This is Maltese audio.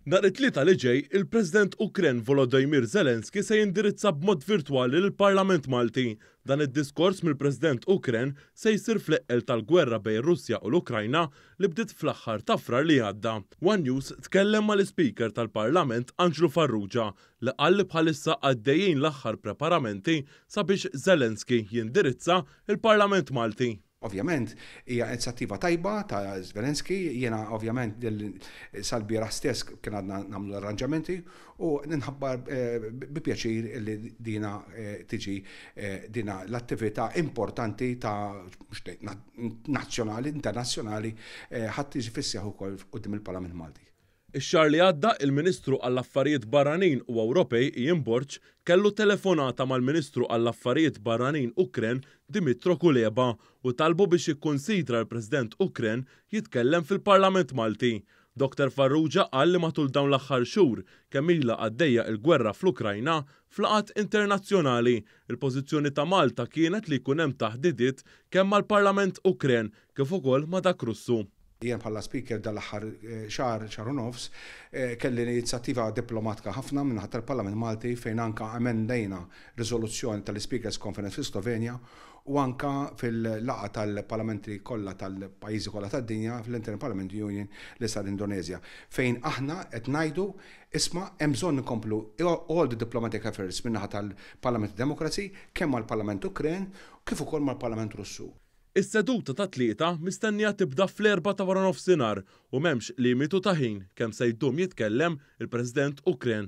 Nhar it-Tlieta li ġej, il-President Ukren Volodymyr Zelensky se jindirizza b'mod virtwali lill-Parlament Malti. Dan id-diskors mill-President Ukren se jsir fl-eqqel tal-gwerra bejn ir-Russja u l-Ukrajna li bdiet fl-aħħar ta' Frar li għadda. One News tkellem mal-Ispeaker tal-Parlament Anġlu Farrugia li qal li bħalissa għaddejjin l-aħħar preparamenti sabiex Zelensky jindirizza l-Parlament Malti. Ovvjament, hija inizjattiva tajba ta' Zelensky, jiena ovvjament sal-bieraħ stess kien għadna nagħmlu l-arranġamenti u ninħabbar bi pjaċir li dina tiġi dina l-attività importanti ta' nazzjonali, internazzjonali ħadd tiġi fis-seħħ ukoll quddiem il-Parlament Malti. Ix-xahar li għadda, il-Ministru għall-Affarijiet Barranin u Ewropej Ian Borg kellu telefonata mal-Ministru għall-Affarijiet Barranin Ukren Dmytro Kuleba u talbu biex jikkunsidra l-President Ukren jitkellem fil-Parlament Malti. Dr Farrugia qal li matul dawn l-aħħar xhur, kemm ilha għaddejja il-gwerra fl-Ukrajna, f'laqgħat internazzjonali, il-pożizzjoni ta' Malta kienet li jkun hemm taħdidiet kemm mal-Parlament Ukren kif ukoll ma' dak Russu. Jien bħala Speaker dal-aħħar xahar, xahar u nofs, kelli inizjattiva diplomatika ħafna min-naħa tal-Parlament Malti fejn anke emendejna riżoluzzjoni tal-Ispeakers Conference fis-Slovenja u anke fil-laqgħa tal-parlamenti kollha tal-pajjiżi kollha tad-dinja fl-Inter-Parliamentary Union li sar l-Indoneżja fejn aħna qed ngħidu isma' hemm bżonn inkomplu all the diplomatic efforts min-naħa tal-Parlamenti Demokrazi kemm mal-Parlament Ukren kif ukoll mal-Parlament Russu. Is-seduta tat-Tlieta mistennija tibda fl-erbgħa ta' waranofsinhar u m'hemmx limitu ta' ħin kemm se jdum jitkellem il-President Ukren.